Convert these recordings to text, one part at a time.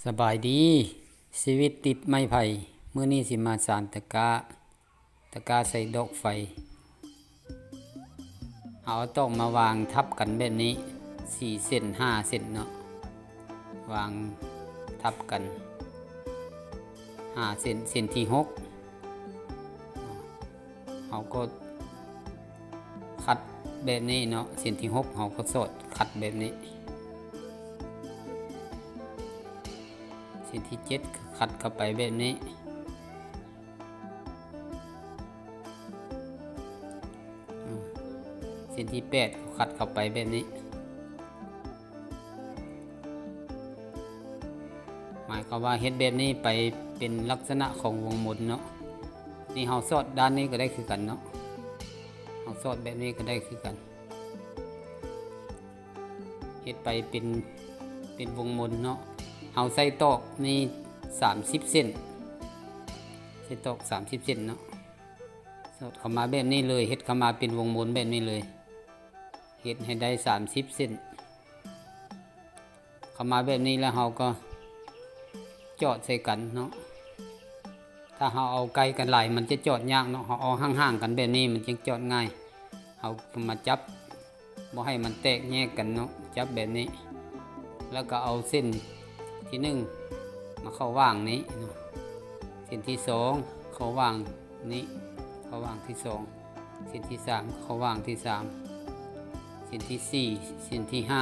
ສະບາຍດີ ຊີວິດຕິດໄມ້ໄຜ່ ມື້ນີ້ຊິມາສານຕະກ້າ ຕະກ້າໃສ່ດອກໄຟ. ເຮົາເອົາຕອກມາວາງທັບກັນແບບນີ້ ສີ່ເສັ້ນ ຫ້າເສັ້ນເນາະ ວາງທັບກັນ ຫ້າເສັ້ນ ເສັ້ນທີຫົກ ເຮົາກໍຂັດແບບນີ້ເນາະ ເສັ້ນທີຫົກເຮົາກໍສອດຂັດແບບນີ້ ເສັ້ນທີເຈັດຂັດເຂົ້າໄປແບບນີ້ ເສັ້ນທີແປດກໍຂັດເຂົ້າໄປແບບນີ້. ໝາຍຄວາມວ່າເຮັດແບບນີ້ໄປເປັນລັກສະນະຂອງວົງມົນເນາະ. ນີ້ເຮົາສອດດ້ານນີ້ກໍໄດ້ຄືກັນເນາະ ເຮົາສອດແບບນີ້ກໍໄດ້ຄືກັນ ເຮັດໄປເປັນ ເປັນວົງມົນເນາະ. ເຮົາໃສ່ຕອກນີ້ສາມສິບເສັ້ນ ໃສ່ຕອກສາມສິບເສັ້ນເນາະ ສອດເຂົ້າມາແບບນີ້ເລີຍ ເຮັດເຂົ້າມາເປັນວົງມົນແບບນີ້ເລີຍ ເຮັດໃຫ້ໄດ້ສາມສິບເສັ້ນ ເຂົ້າມາແບບນີ້ແລ້ວເຮົາກໍຈອດໃສ່ກັນເນາະ. ຖ້າເຮົາເອົາໃກ້ກັນຫຼາຍມັນຈະຈອດຍາກເນາະ ເຮົາເອົາຫ່າງໆກັນແບບນີ້ມັນຈຶ່ງຈອດງ່າຍ. ເຮົາກໍມາຈັບບໍ່ໃຫ້ມັນແຕກແຍກກັນເນາະ ຈັບແບບນີ້ ແລ້ວກໍເອົາເສັ້ນທີໜຶ່ງມາເຂົ້າຫວ່າງນີ້ເນາະ ເສັ້ນທີສອງເຂົ້າຫວ່າງນີ້ ເຂົ້າຫວ່າງທີສອງ ເສັ້ນທີສາມເຂົ້າຫວ່າງທີສາມ ເສັ້ນທີສີ່ ເສັ້ນທີຫ້າ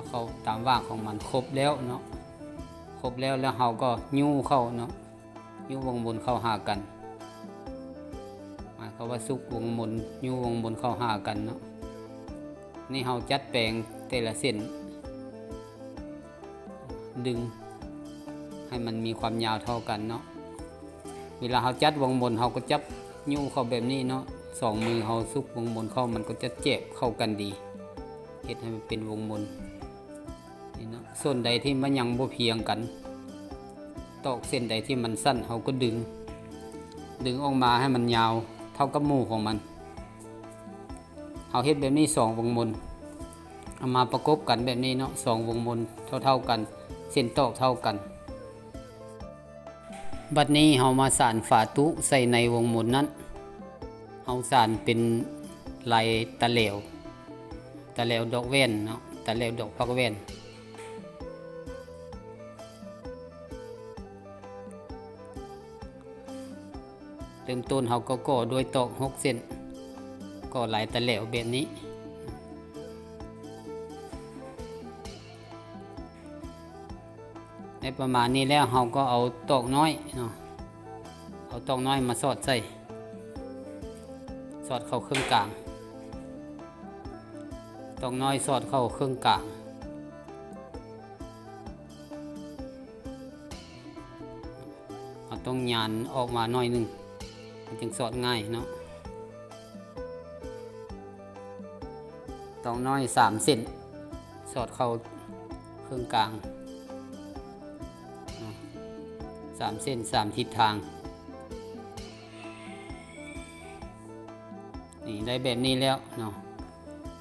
ເຂົ້າຕາມຫວ່າງຂອງມັນ ຄົບແລ້ວເນາະ ຄົບແລ້ວ ແລ້ວເຮົາກໍຍູ້ເຂົ້າເນາະ ຍູ້ວົງມົນເຂົ້າຫາກັນ ໝາຍຄວາມວ່າຊຸກວົງມົນ ຍູ້ວົງມົນເຂົ້າຫາກັນເນາະ. ນີ້ເຮົາຈັດແປງແຕ່ລະເສັ້ນ ດຶງໃຫ້ມັນມີຄວາມຍາວເທົ່າກັນເນາະ. ເວລາເຮົາຈັດວົງມົນ ເຮົາກໍຈັບຍູ້ເຂົ້າແບບນີ້ເນາະ ສອງມືເຮົາຊຸກວົງມົນເຂົ້າ ມັນກໍຈະແຈບເຂົ້າກັນດີ ເຮັດໃຫ້ມັນເປັນວົງມົນນີ້ເນາະ. ສ່ວນໃດທີ່ມັນຍັງບໍ່ພຽງກັນ ຕອກເສັ້ນໃດທີ່ມັນສັ້ນ ເຮົາກໍດຶງ ດຶງອອກມາໃຫ້ມັນຍາວເທົ່າກັບໝູ່ຂອງມັນ. ເຮົາເຮັດແບບນີ້ສອງວົງມົນ ເອົາມາປະກົບກັນແບບນີ້ເນາະ ສອງວົງມົນເທົ່າໆກັນ ເສັ້ນຕອກເທົ່າກັນ. ບັດນີ້ເຮົາມາສານຝາຕຸໃສ່ໃນວົງມົນນັ້ນ ເຮົາສານເປັນລາຍຕາແຫຼວ ຕາແຫຼວດອກແຫວນເນາະ ຕາແຫຼວດອກຜັກແຫວນ. ເລີ່ມຕົ້ນເຮົາກໍກໍ່ດ້ວຍຕອກຫົກເສັ້ນ ກໍ່ລາຍຕາແຫຼວແບບນີ້ ໄດ້ປະມານນີ້ແລ້ວ ເຮົາກໍເອົາຕອກນ້ອຍເນາະ ເອົາຕອກນ້ອຍມາສອດໃສ່ ສອດເຂົ້າເຄິ່ງກາງ ຕອກນ້ອຍສອດເຂົ້າເຄິ່ງກາງ. ເຮົາຕ້ອງຍານອອກມາໜ້ອຍໜຶ່ງ ມັນຈຶ່ງສອດງ່າຍເນາະ. ຕອກນ້ອຍສາມເສັ້ນ ສອດເຂົ້າເຄິ່ງກາງ ສາມເສັ້ນ ສາມທິດທາງ. ນີ້ໄດ້ແບບນີ້ແລ້ວເນາະ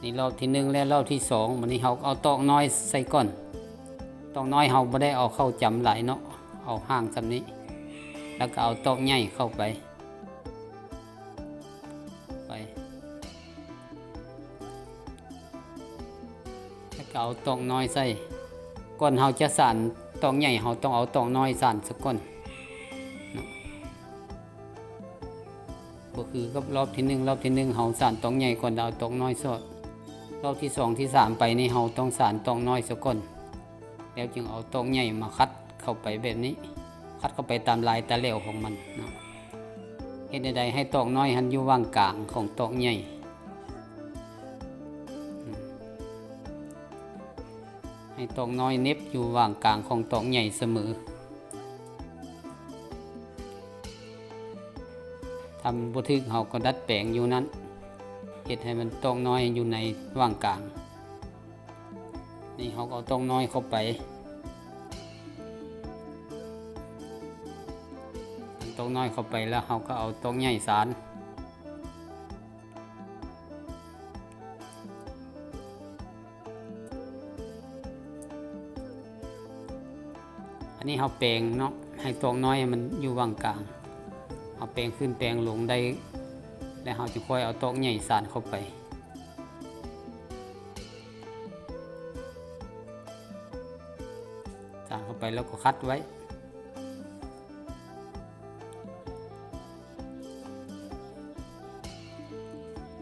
ນີ້ລອບທີໜຶ່ງແລະລອບທີສອງ. ບັດນີ້ເຮົາເອົາຕອກນ້ອຍໃສ່ກ່ອນ ຕອກນ້ອຍເຮົາບໍ່ໄດ້ເອົາເຂົ້າຈຳຫຼາຍເນາະ ເອົາຫ່າງສ່ຳນີ້ ແລ້ວກໍເອົາຕອກໃຫຍ່ເຂົ້າໄປ ໄປ ແລ້ວກໍເອົາຕອກນ້ອຍໃສ່. ກ່ອນເຮົາຈະສານຕອກໃຫຍ່ ເຮົາຕ້ອງເອົາຕອກນ້ອຍສານສາກ່ອນເນາະ ບໍ່ຄືກັບລອບທີໜຶ່ງ ລອບທີໜຶ່ງເຮົາສານຕອກໃຫຍ່ກ່ອນ ແລ້ວເອົາຕອກນ້ອຍສອດ. ລອບທີສອງ ທີສາມໄປນີ້ ເຮົາຕ້ອງສານຕອກນ້ອຍສາກ່ອນ ແລ້ວຈຶ່ງເອົາຕອກໃຫຍ່ມາຂັດເຂົ້າໄປແບບນີ້ ຂັດເຂົ້າໄປຕາມລາຍຕາແຫຼວຂອງມັນເນາະ. ເຮັດແນວໃດໃຫ້ຕອກນ້ອຍຫັ້ນຢູ່ຫວ່າງກາງຂອງຕອກໃຫຍ່ ໃຫ້ຕອກນ້ອຍເໜັບຢູ່ຫວ່າງກາງຂອງຕອກໃຫຍ່ສະເໝີ. ຖ້າມັນບໍ່ຖືກ ເຮົາກໍດັດແປງຢູ່ນັ້ນ ເຮັດໃຫ້ມັນຕອກນ້ອຍຢູ່ໃນຫວ່າງກາງ. ນີ້ເຮົາກໍເອົາຕອກນ້ອຍເຂົ້າໄປ ຕອກນ້ອຍເຂົ້າໄປແລ້ວ ເຮົາກໍເອົາຕອກໃຫຍ່ສານ. ນີ້ເຮົາແປງເນາະ ໃຫ້ຕອກນ້ອຍໃຫ້ມັນຢູ່ຫວ່າງກາງ ເຮົາແປງຂຶ້ນແປງລົງໄດ້ ແລ້ວເຮົາຈຶ່ງຄ່ອຍເອົາຕອກໃຫຍ່ສານເຂົ້າໄປ ສານເຂົ້າໄປແລ້ວກໍຂັດໄວ້.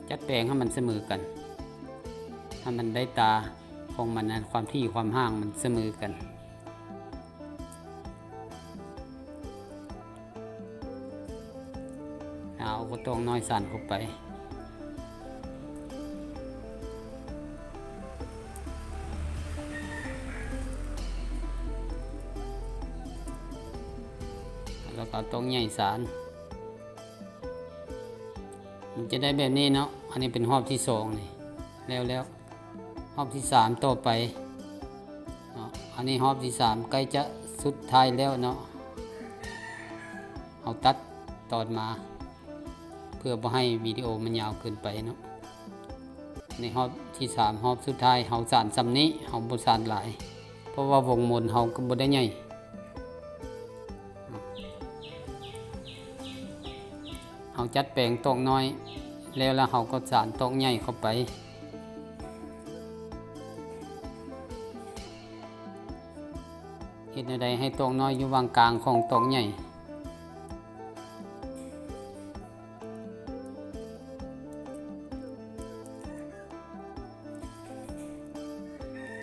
ຈັດແປງໃຫ້ມັນສະເໝີກັນ ໃຫ້ມັນໄດ້ຕາຂອງມັນນະ ຄວາມຖີ່ຄວາມຫ່າງມັນສະເໝີກັນ ເອົາກະຕອງນ້ອຍສານເຂົ້າໄປ. ແລ້ວກໍເອົາຕອກໃຫຍ່ສານ ມັນຈະໄດ້ແບບນີ້ເນາະ ອັນນີ້ເປັນຮອບທີສອງນີ້ ແລ້ວໆ ຮອບທີສາມຕໍ່ໄປເນາະ ອັນນີ້ຮອບທີສາມໃກ້ຈະສຸດທ້າຍແລ້ວເນາະ ເຮົາຕັດຕອນມາ ເພື່ອບໍ່ໃຫ້ວິດີໂອມັນຍາວເກີນໄປເນາະ. ໃນຮອບທີສາມ ຮອບສຸດທ້າຍ ເຮົາສານສ່ຳນີ້ ເຮົາບໍ່ສານຫຼາຍ ເພາະວ່າວົງມົນເຮົາກໍບໍ່ໄດ້ໃຫຍ່. ເຮົາຈັດແປງຕອກນ້ອຍແລ້ວ ແລ້ວເຮົາກໍສານຕອກໃຫຍ່ເຂົ້າໄປ. ເຮັດແນວໃດໃຫ້ຕອກນ້ອຍຢູ່ຫວ່າງກາງຂອງຕອກໃຫຍ່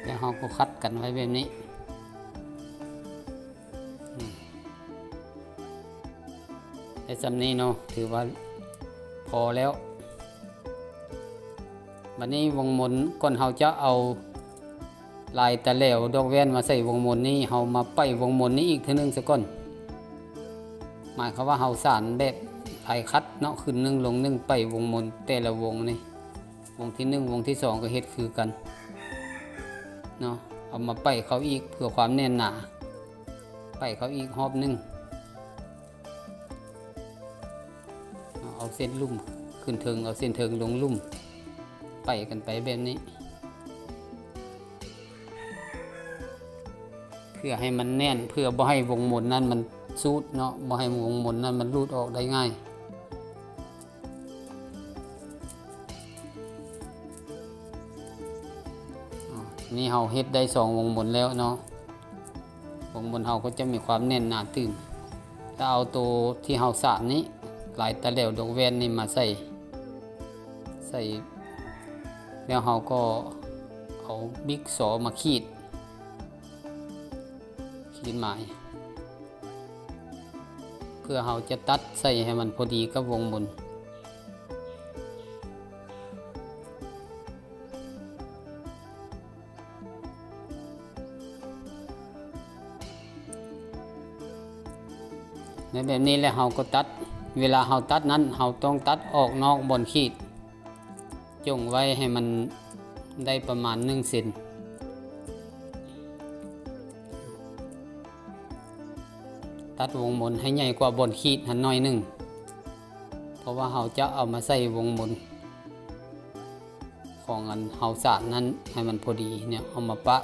ແລ້ວເຮົາກໍຂັດກັນໄວ້ແບບນີ້ ອືມ ໄດ້ສ່ຳນີ້ເນາະ ຖືວ່າພໍແລ້ວ. ບັດນີ້ວົງມົນ ກ່ອນເຮົາຈະເອົາລາຍຕາແຫຼວດອກແວ່ນມາໃສ່ວົງມົນນີ້ ເຮົາມາໄປວົງມົນນີ້ອີກເທື່ອໜຶ່ງສາກ່ອນ ໝາຍຄວາມວ່າເຮົາສານແບບລາຍຂັດເນາະ ຂຶ້ນໜຶ່ງລົງໜຶ່ງ ໄປວົງມົນແຕ່ລະວົງນີ້ ວົງທີໜຶ່ງ ວົງທີສອງກໍເຮັດຄືກັນເນາະ ເອົາມາໄປເຂົ້າອີກເພື່ອຄວາມແໜ້ນໜາ ໄປເຂົ້າອີກຮອບໜຶ່ງ. ເອົາເສັ້ນລຸ່ມຂຶ້ນເທິງ ເອົາເສັ້ນເທິງລົງລຸ່ມ ໄປກັນໄປແບບນີ້ ເພື່ອໃຫ້ມັນແໜ້ນ ເພື່ອບໍ່ໃຫ້ວົງມົນນັ້ນມັນຊູດເນາະ ບໍ່ໃຫ້ວົງມົນນັ້ນມັນຫຼຸດອອກໄດ້ງ່າຍ. ນີ້ເຮົາເຮັດໄດ້ສອງວົງມົນແລ້ວເນາະ ວົງມົນເຮົາກໍຈະມີຄວາມແໜ້ນໜາຕື່ມ. ແລ້ວເອົາໂຕທີ່ເຮົາສານນີ້ ລາຍຕາແຫຼວດອກແວ່ນນີ້ມາໃສ່ ໃສ່ ແລ້ວເຮົາກໍເອົາບິກຊໍມາຂີດ ຂີດໝາຍ ເພື່ອເຮົາຈະຕັດໃສ່ໃຫ້ມັນພໍດີກັບວົງມົນ. ໃນແບບນີ້ແລ້ວເຮົາກໍຕັດ ເວລາເຮົາຕັດນັ້ນ ເຮົາຕ້ອງຕັດອອກນອກບ່ອນຂີດ ຈົ່ງໄວ້ໃຫ້ມັນໄດ້ປະມານໜຶ່ງເຊັນ ຕັດວົງມົນໃຫ້ໃຫຍ່ກວ່າບ່ອນຂີດຫັ້ນໜ້ອຍໜຶ່ງ ເພາະວ່າເຮົາຈະເອົາມາໃສ່ວົງມົນ ຂອງອັນເຮົາສານນັ້ນໃຫ້ມັນພໍດີເນາະ ເອົາມາປະ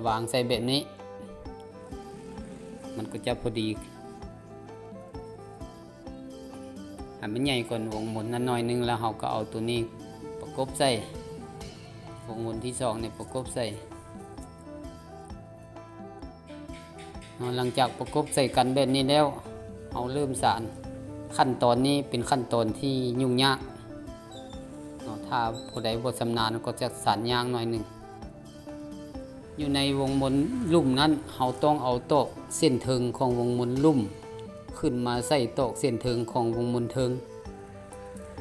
ວາງໃສ່ແບບນີ້ ມັນກໍຈະພໍດີ ໃຫ້ມັນໃຫຍ່ກວ່າວົງມົນນັ້ນໜ້ອຍໜຶ່ງ ແລ້ວເຮົາກໍເອົາໂຕນີ້ປະກົບໃສ່ ວົງມົນທີສອງນີ້ປະກົບໃສ່. ເນາະ ຫຼັງຈາກປະກົບໃສ່ກັນແບບນີ້ແລ້ວ ເຮົາເລີ່ມສານ. ຂັ້ນຕອນນີ້ເປັນຂັ້ນຕອນທີ່ຫຍຸ້ງຍາກເນາະ ຖ້າຜູ້ໃດບໍ່ຊຳນານກໍຈະສານຍາກໜ້ອຍໜຶ່ງ. ຢູ່ໃນວົງມົນລຸ່ມນັ້ນ ເຮົາຕ້ອງເອົາຕອກເສັ້ນເທິງຂອງວົງມົນລຸ່ມ ຂຶ້ນມາໃສ່ຕອກເສັ້ນເທິງຂອງວົງມົນເທິງ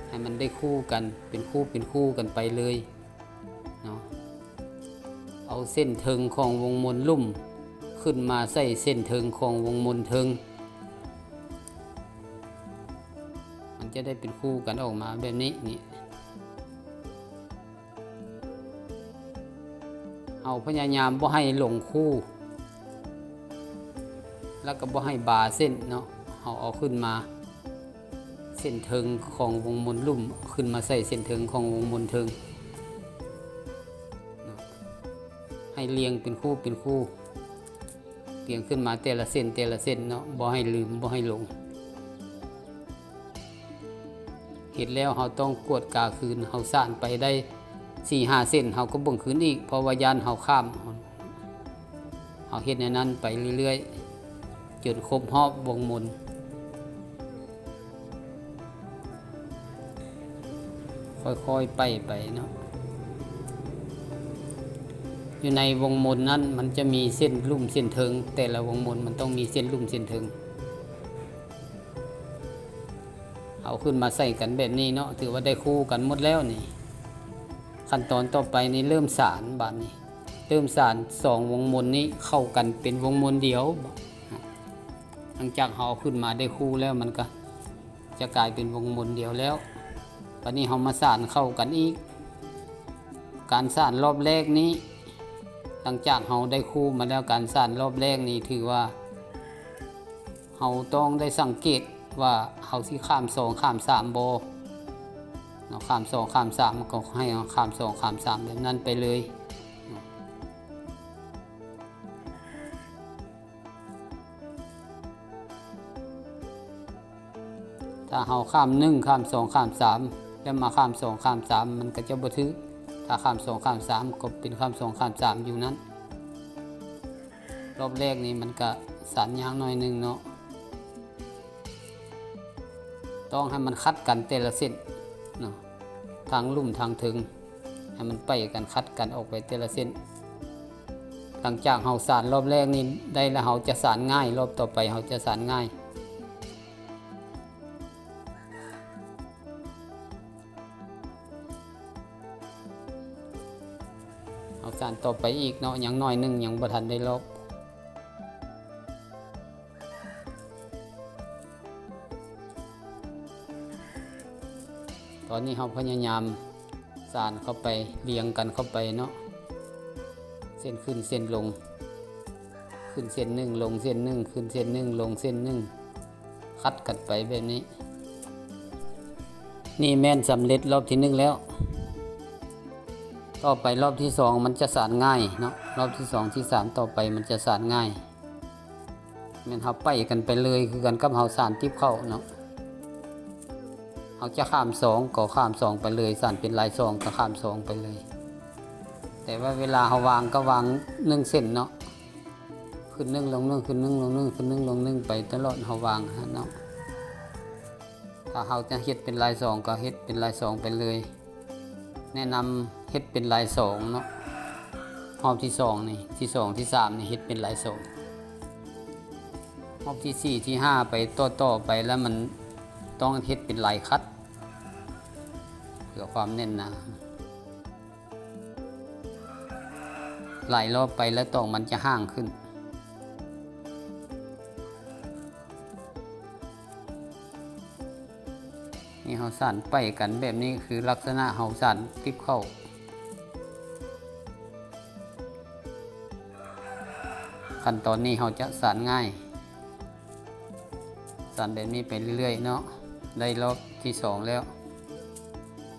ໃຫ້ມັນໄດ້ຄູ່ກັນ ເປັນຄູ່ເປັນຄູ່ກັນໄປເລີຍ. ເນາະ ເອົາເສັ້ນເທິງຂອງວົງມົນລຸ່ມຂຶ້ນມາໃສ່ເສັ້ນເທິງຂອງວົງມົນເທິງ ມັນຈະໄດ້ເປັນຄູ່ກັນອອກມາແບບນີ້ ນີ້ ເຮົາພະຍາຍາມບໍ່ໃຫ້ຫຼົງຄູ່ ແລ້ວກໍບໍ່ໃຫ້ບາເສັ້ນເນາະ ເຮົາເອົາຂຶ້ນມາ ເສັ້ນເທິງຂອງວົງມົນລຸ່ມ ເອົາຂຶ້ນມາໃສ່ເສັ້ນເທິງຂອງວົງມົນເທິງ ໃຫ້ລຽງເປັນຄູ່ເປັນຄູ່. ລຽງຂຶ້ນມາແຕ່ລະເສັ້ນແຕ່ລະເສັ້ນເນາະ, ບໍ່ໃຫ້ລືມ ບໍ່ໃຫ້ຫຼົງ. ເຮັດແລ້ວເຮົາຕ້ອງກວດກາຄືນ, ເຮົາສານໄປໄດ້ສີ່ຫ້າເສັ້ນ ເຮົາກໍເບິ່ງຄືນອີກ ເພາະວ່າຢ້ານເຮົາຂ້າມ. ເຮົາເຮັດແນວນັ້ນໄປເລື້ອຍໆ ຈົນຄົບຮອບວົງມົນ. ຄ່ອຍໆໄປໄປເນາະ. ຢູ່ໃນວົງມົນນັ້ນ ມັນຈະມີເສັ້ນລຸ່ມເສັ້ນເທິງ, ແຕ່ລະວົງມົນມັນຕ້ອງມີເສັ້ນລຸ່ມເສັ້ນເທິງ. ເອົາຂຶ້ນມາໃສ່ກັນແບບນີ້ເນາະ, ຖືວ່າໄດ້ຄູ່ກັນໝົດແລ້ວນີ້. ຂັ້ນຕອນຕໍ່ໄປນີ້ເລີ່ມສານ, ບາດນີ້ເລີ່ມສານສອງວົງມົນນີ້ເຂົ້າກັນເປັນວົງມົນດຽວ. ຫຼັງຈາກເຮົາເອົາຂຶ້ນມາໄດ້ຄູ່ແລ້ວ ມັນກໍຈະກາຍເປັນວົງມົນດຽວແລ້ວ. ບາດນີ້ເຮົາມາສານເຂົ້າກັນອີກ. ການສານລອບແລກນີ້ ຫຼັງຈາກເຮົາໄດ້ຄູ່ມາແລ້ວ, ການສານລອບແລກນີ້ຖືວ່າເຮົາຕ້ອງໄດ້ສັງເກດວ່າເຮົາຊິຂ້າມສອງ ຂ້າມສາມບໍ່ເນາະ. ຂ້າມສອງ ຂ້າມສາມ ມັນກໍໃຫ້ເຮົາຂ້າມສອງ ຂ້າມສາມ ແບບນັ້ນໄປເລີຍ. ຖ້າເຮົາຂ້າມໜຶ່ງ ຂ້າມສອງ ຂ້າມສາມ ແລ້ວມາຂ້າມສອງ ຂ້າມສາມ ມັນກໍຈະບໍ່ຖືກ. ຖ້າຂ້າມສອງ ຂ້າມສາມ ກໍເປັນຂ້າມສອງ ຂ້າມສາມຢູ່ນັ້ນ. ລອບແລກນີ້ມັນກະສານຍາກໜ້ອຍໜຶ່ງເນາະ, ຕ້ອງໃຫ້ມັນຂັດກັນແຕ່ລະເສັ້ນເນາະ, ທາງລຸ່ມທາງເທິງ ໃຫ້ມັນໄປກັນ ຂັດກັນອອກໄປແຕ່ລະເສັ້ນ. ຫຼັງຈາກເຮົາສານລອບແລກນີ້ໄດ້ແລ້ວ ເຮົາຈະສານງ່າຍ, ລອບຕໍ່ໄປເຮົາຈະສານງ່າຍ. ເຮົາສານຕໍ່ໄປອີກເນາະ, ຍັງໜ້ອຍໜຶ່ງ ຍັງບໍ່ທັນໄດ້ລອບ. ຕອນນີ້ເຮົາພະຍາຍາມສານເຂົ້າໄປ, ລຽງກັນເຂົ້າໄປເນາະ, ເສັ້ນຂຶ້ນເສັ້ນລົງ, ຂຶ້ນເສັ້ນໜຶ່ງ ລົງເສັ້ນໜຶ່ງ, ຂຶ້ນເສັ້ນໜຶ່ງ ລົງເສັ້ນໜຶ່ງ. ຂັດກັນໄປແບບນີ້. ນີ້ແມ່ນສຳເລັດລອບທີໜຶ່ງແລ້ວ. ຕໍ່ໄປລອບທີສອງມັນຈະສານງ່າຍເນາະ, ລອບທີສອງ ທີສາມ ຕໍ່ໄປມັນຈະສານງ່າຍ. ແມ່ນເຮົາໄປກັນໄປເລີຍ ຄືກັນກັບເຮົາສານຕິບເຂົ້າເນາະ. ເຮົາຈະຂ້າມສອງກໍຂ້າມສອງໄປເລີຍ, ສານເປັນລາຍສອງກໍຂ້າມສອງໄປເລີຍ. ແຕ່ວ່າເວລາເຮົາວາງກໍວາງໜຶ່ງເສັ້ນເນາະ. ຂຶ້ນໜຶ່ງລົງໜຶ່ງ ຂຶ້ນໜຶ່ງລົງໜຶ່ງ ຂຶ້ນໜຶ່ງລົງໜຶ່ງ ໄປຕະຫຼອດເຮົາວາງຫັ້ນເນາະ. ຖ້າເຮົາຈະເຮັດເປັນລາຍສອງ ກໍເຮັດເປັນລາຍສອງໄປເລີຍ. ແນະນຳເຮັດເປັນລາຍສອງເນາະ, ຮອບທີສອງນີ້ ທີສອງ ທີສາມນີ້ເຮັດເປັນລາຍສອງ. ຮອບທີສີ່ ທີຫ້າ ໄປຕໍ່ໆໄປ ແລ້ວມັນຕ້ອງເຮັດເປັນລາຍຂັດ ເພື່ອຄວາມແໜ້ນໜາ. ຫຼາຍລອບໄປແລ້ວຕອກມັນຈະຫ່າງຂຶ້ນ. ນີ້ເຮົາສານໄປກັນແບບນີ້ ຄືລັກສະນະເຮົາສານຕິບເຂົ້າ. ຂັ້ນຕອນນີ້ເຮົາຈະສານງ່າຍ. ສານແບບນີ້ໄປເລື້ອຍໆເນາະ, ໄດ້ລອບທີສອງແລ້ວ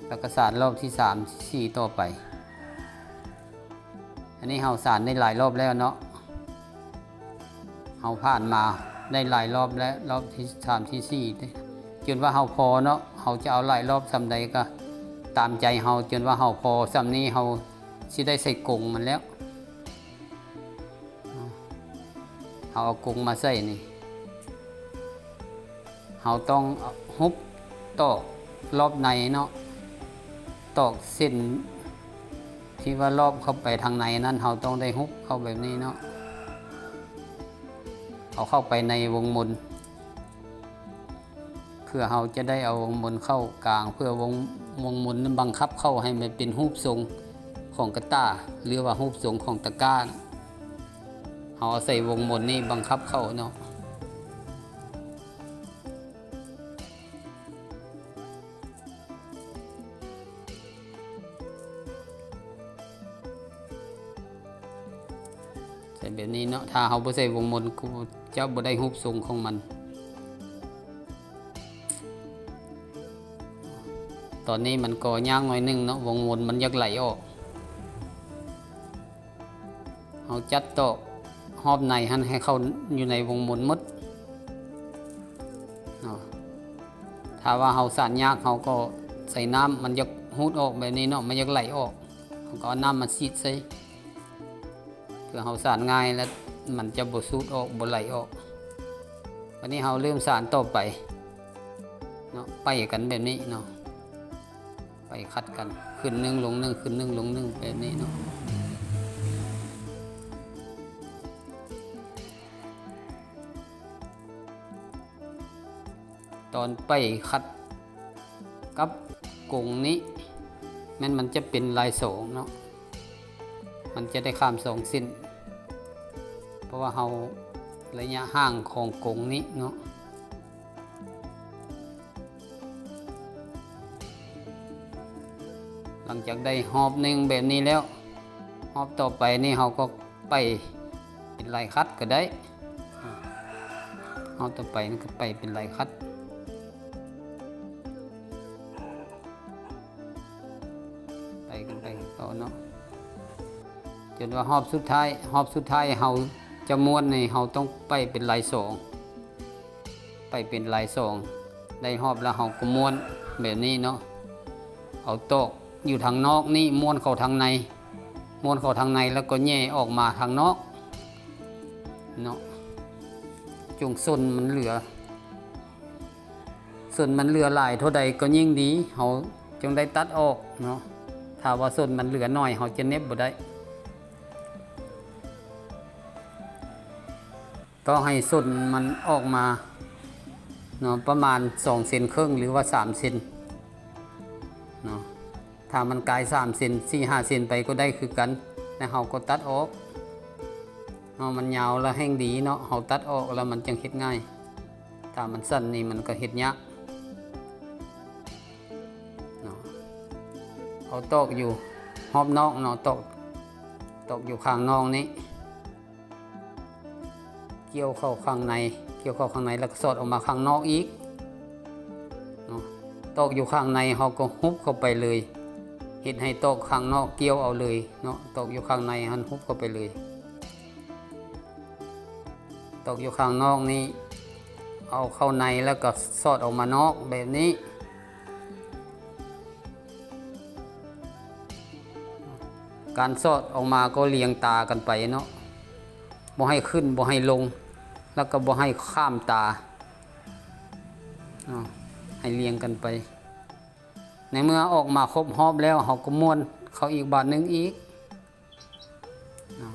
ແລ້ວກໍສານລອບທີສາມ ທີສີ່ຕໍ່ໄປ. ອັນນີ້ເຮົາສານໄດ້ຫຼາຍລອບແລ້ວເນາະ, ເຮົາຜ່ານມາໄດ້ຫຼາຍລອບແລ້ວ ລອບທີສາມ ທີສີ່ ຈົນວ່າເຮົາພໍເນາະ. ເຮົາຈະເອົາຫຼາຍລອບສ່ຳໃດກໍຕາມໃຈເຮົາ, ຈົນວ່າເຮົາພໍສ່ຳນີ້ ເຮົາຊິໄດ້ໃສ່ກົງມັນແລ້ວ. ເຮົາເອົາກົງມາໃສ່ນີ້ ເຮົາຕ້ອງຫຸບຕອກລອບໃນເນາະ, ຕອກເສັ້ນທີ່ວ່າລອບເຂົ້າໄປທາງໃນນັ້ນ ເຮົາຕ້ອງໄດ້ຫຸບເຂົ້າແບບນີ້ເນາະ, ເອົາເຂົ້າໄປໃນວົງມົນ. ເພື່ອເຮົາຈະໄດ້ເອົາວົງມົນເຂົ້າກາງ, ເພື່ອວົງ, ວົງມົນນັ້ນບັງຄັບເຂົ້າໃຫ້ມັນເປັນຮູບຊົງຂອງກະຕ່າ ຫຼືວ່າຮູບຊົງຂອງຕະກ້າ. ເຮົາເອົາໃສ່ວົງມົນນີ້ບັງຄັບເຂົ້າເນາະ. ໃສ່ແບບນີ້ເນາະ, ຖ້າເຮົາບໍ່ໃສ່ວົງມົນ ກໍຈະບໍ່ໄດ້ຮູບຊົງຂອງມັນ. ຕອນນີ້ມັນກໍຍາກໜ້ອຍໜຶ່ງເນາະ, ວົງມົນມັນຢາກໄຫຼອອກ. ເຮົາຈັດຕອກ ຮອບໃນຫັ້ນໃຫ້ເຂົ້າຢູ່ໃນວົງມົນໝົດເນາະ. ຖ້າວ່າເຮົາສານຍາກ ເຮົາກໍໃສ່ນ້ຳ ມັນຢາກຮູດອອກແບບນີ້ເນາະ ມັນຢາກໄຫຼອອກ ເຮົາກໍເອົານ້ຳມາສີດໃສ່ ເພື່ອເຮົາສານງ່າຍ ແລະ ມັນຈະບໍ່ສູດອອກ ບໍ່ໄຫຼອອກ. ບາດນີ້ເຮົາເລີ່ມສານຕໍ່ໄປເນາະ ໄປກັນແບບນີ້ເນາະ ໄປຂັດກັນ ຂຶ້ນໜຶ່ງ ລົງໜຶ່ງ ຂຶ້ນໜຶ່ງ ລົງໜຶ່ງ ແບບນີ້ເນາະ. ຕອນໄປຂັດກັບກົງນີ້ ແມ່ນມັນຈະເປັນລາຍສອງເນາະ ມັນຈະໄດ້ຂ້າມສອງເສັ້ນ ເພາະວ່າເຮົາ ໄລຍະຫ່າງຂອງກົງນີ້ເນາະ. ຫຼັງຈາກໄດ້ຮອບໜຶ່ງແບບນີ້ແລ້ວ ຮອບຕໍ່ໄປນີ້ເຮົາກໍໄປເປັນລາຍຂັດກໍໄດ້. ຮອບຕໍ່ໄປນີ້ກໍໄປເປັນລາຍຂັດ ໄປກັນໄປຕໍ່ເນາະ ຈົນວ່າຮອບສຸດທ້າຍ ຮອບສຸດທ້າຍເຮົາຈະມ້ວນນີ້ ເຮົາຕ້ອງໄປເປັນລາຍສອງ ໄປເປັນລາຍສອງ ໄດ້ຮອບແລ້ວເຮົາກໍມ້ວນແບບນີ້ເນາະ. ເອົາຕອກຢູ່ທາງນອກນີ້ມ້ວນເຂົ້າທາງໃນ ມ້ວນເຂົ້າທາງໃນ ແລ້ວກໍແຫຍ່ອອກມາທາງນອກເນາະ ຈົ່ງສົ້ນມັນເຫຼືອ ສົ້ນມັນເຫຼືອຫຼາຍເທົ່າໃດກໍຍິ່ງດີ ເຮົາຈຶ່ງໄດ້ຕັດອອກເນາະ. ຖ້າວ່າສົ້ນມັນເຫຼືອໜ້ອຍ ເຮົາຈະເໜັບບໍ່ໄດ້. ຕ້ອງໃຫ້ສົ້ນມັນອອກມາເນາະ ປະມານສອງເຊັນເຄິ່ງ ຫຼືວ່າສາມເຊັນເນາະ. ຖ້າມັນກາຍສາມເຊັນ ສີ່ຫ້າເຊັນໄປກໍໄດ້ຄືກັນ ແລ້ວເຮົາກໍຕັດອອກເນາະ. ມັນຍາວແລ້ວແຮ່ງດີເນາະ ເຮົາຕັດອອກແລ້ວມັນຈັ່ງເຮັດງ່າຍ. ຖ້າມັນສັ້ນນີ້ມັນກໍເຮັດຍາກເນາະ. ເອົາຕອກຢູ່ຮອບນອກເນາະ ຕອກ ຕອກຢູ່ຂ້າງນອກນີ້ ກ່ຽວເຂົ້າຂ້າງໃນ ກ່ຽວເຂົ້າຂ້າງໃນ ແລ້ວກໍສອດອອກມາຂ້າງນອກອີກເນາະ. ຕອກຢູ່ຂ້າງໃນເຮົາກໍຮຸບເຂົ້າໄປເລີຍ ເຮັດໃຫ້ຕອກຂ້າງນອກກ່ຽວເອົາເລີຍເນາະ. ຕອກຢູ່ຂ້າງໃນຫັ້ນຮຸບເຂົ້າໄປເລີຍ ຕອກຢູ່ຂ້າງນອກນີ້ ເອົາເຂົ້າໃນ ແລ້ວກໍສອດອອກມານອກແບບນີ້. ການສອດອອກມາກໍລຽງຕາກັນໄປເນາະ ບໍ່ໃຫ້ຂຶ້ນ ບໍ່ໃຫ້ລົງ ແລ້ວກໍບໍ່ໃຫ້ຂ້າມຕາເນາະ ໃຫ້ລຽງກັນໄປ. ໃນເມື່ອອອກມາຄົບຮອບແລ້ວ ເຮົາກໍມ້ວນເຂົ້າອີກບາດໜຶ່ງອີກເນາະ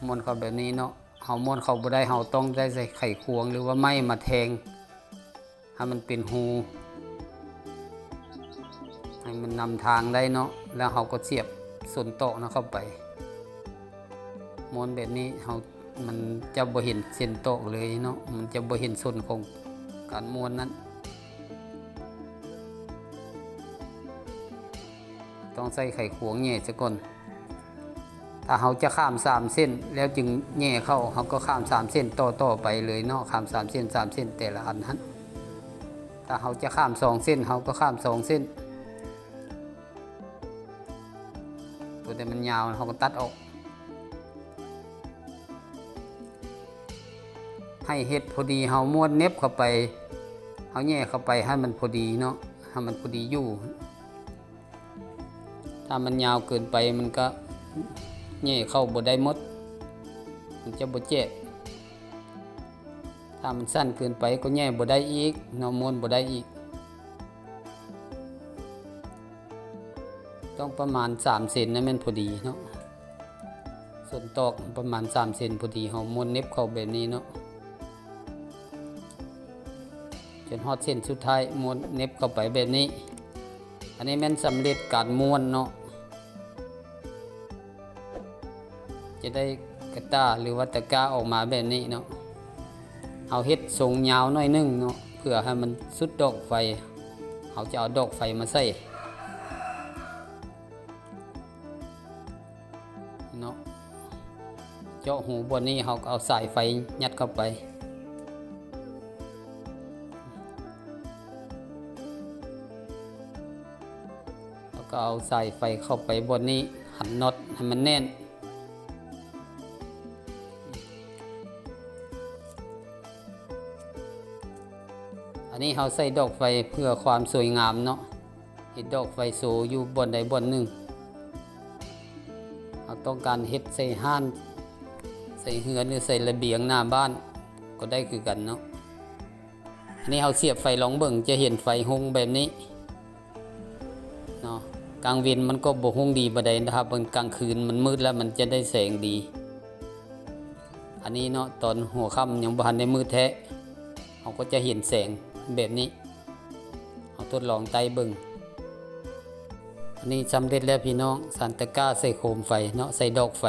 ມ້ວນເຂົ້າແບບນີ້ເນາະ. ເຮົາມ້ວນເຂົ້າບໍ່ໄດ້ ເຮົາຕ້ອງໄດ້ໃຊ້ໄຂຄວງ ຫຼືວ່າໄມ້ມາແທງ ໃຫ້ມັນເປັນຮູ ໃຫ້ມັນນຳທາງໄດ້ເນາະ. ແລ້ວເຮົາກໍສຽບສົ້ນຕອກນຳເຂົ້າໄປ ມ້ວນແບບນີ້ ເຮົາ ມັນຈະບໍ່ເຫັນເສັ້ນຕອກເລີຍເນາະ ມັນຈະບໍ່ເຫັນສົ້ນຂອງການມ້ວນນັ້ນ. ຕ້ອງໃຊ້ໄຂຄວງແຫຍ່ຊະກ່ອນ. ຖ້າເຮົາຈະຂ້າມສາມເສັ້ນ ແລ້ວຈຶ່ງແຫຍ່ເຂົ້າ ເຮົາກໍຂ້າມສາມເສັ້ນຕໍ່ໆໄປເລີຍເນາະ ຂ້າມສາມເສັ້ນ ສາມເສັ້ນແຕ່ລະອັນຫັ້ນ. ຖ້າເຮົາຈະຂ້າມສອງເສັ້ນ ເຮົາກໍຂ້າມສອງເສັ້ນ ຕົວໃດມັນຍາວເຮົາກໍຕັດອອກ. ໃຫ້ເຮັດພໍດີ ເຮົາມ້ວນເໜັບເຂົ້າໄປ ເຮົາແຫຍ່ເຂົ້າໄປໃຫ້ມັນພໍດີເນາະ ໃຫ້ມັນພໍດີຢູ່. ຖ້າມັນຍາວເກີນໄປ ມັນກໍແຫຍ່ເຂົ້າບໍ່ໄດ້ໝົດ ມັນຈະບໍ່ແຈກ. ຖ້າມັນສັ້ນເກີນໄປກໍແຫຍ່ບໍ່ໄດ້ອີກເນາະ ມ້ວນບໍ່ໄດ້ອີກ. ຕ້ອງປະມານສາມເຊັນນະ ແມ່ນພໍດີເນາະ ສົ້ນຕອກປະມານສາມເຊັນພໍດີ ເຮົາມ້ວນເໜັບເຂົ້າແບບນີ້ເນາະ ຈົນຮອດເສັ້ນສຸດທ້າຍ ມ້ວນເໜັບເຂົ້າໄປແບບນີ້. ອັນນີ້ແມ່ນສຳເລັດການມ້ວນເນາະ ຈະໄດ້ກະຕ່າ ຫຼືວ່າຕະກ້າອອກມາແບບນີ້ເນາະ. ເຮົາເຮັດຊົງຍາວໜ້ອຍໜຶ່ງເນາະ ເພື່ອໃຫ້ມັນສຸດດອກໄຟ ເຮົາຈະເອົາດອກໄຟມາໃສ່ເນາະ. ເຈາະຮູບ່ອນນີ້ ເຮົາກໍເອົາສາຍໄຟຍັດເຂົ້າໄປ ແລ້ວກໍເອົາສາຍໄຟເຂົ້າໄປບ່ອນນີ້ ຫັນນັອດໃຫ້ມັນແໜ້ນ. ອັນນີ້ເຮົາໃສ່ດອກໄຟເພື່ອຄວາມສວຍງາມເນາະ ເຮັດດອກໄຟໂຊຢູ່ບ່ອນໃດບ່ອນໜຶ່ງ. ເຮົາຕ້ອງການເຮັດໃສ່ຮ້ານ ໃສ່ເຮືອນ ຫຼື ໃສ່ລະບຽງໜ້າບ້ານກໍໄດ້ຄືກັນເນາະ. ອັນນີ້ເຮົາສຽບໄຟລອງເບິ່ງ ຈະເຫັນໄຟຮຸ່ງແບບນີ້ເນາະ. ກາງເວັນມັນກໍບໍ່ຮຸ່ງດີປານໃດ ຖ້າເປັນກາງຄືນມັນມືດແລ້ວມັນຈະໄດ້ແສງດີ. ອັນນີ້ເນາະ ຕອນຫົວຄ່ຳຍັງບໍ່ທັນໄດ້ມືດແທ້ ເຮົາກໍຈະເຫັນແສງແບບນີ້. ເຮົາທົດລອງໄຕ້ເບິ່ງ. ອັນນີ້ສຳເລັດແລ້ວພີ່ນ້ອງ ສານຕະກ້າໃສ່ໂຄມໄຟເນາະ ໃສ່ດອກໄຟ.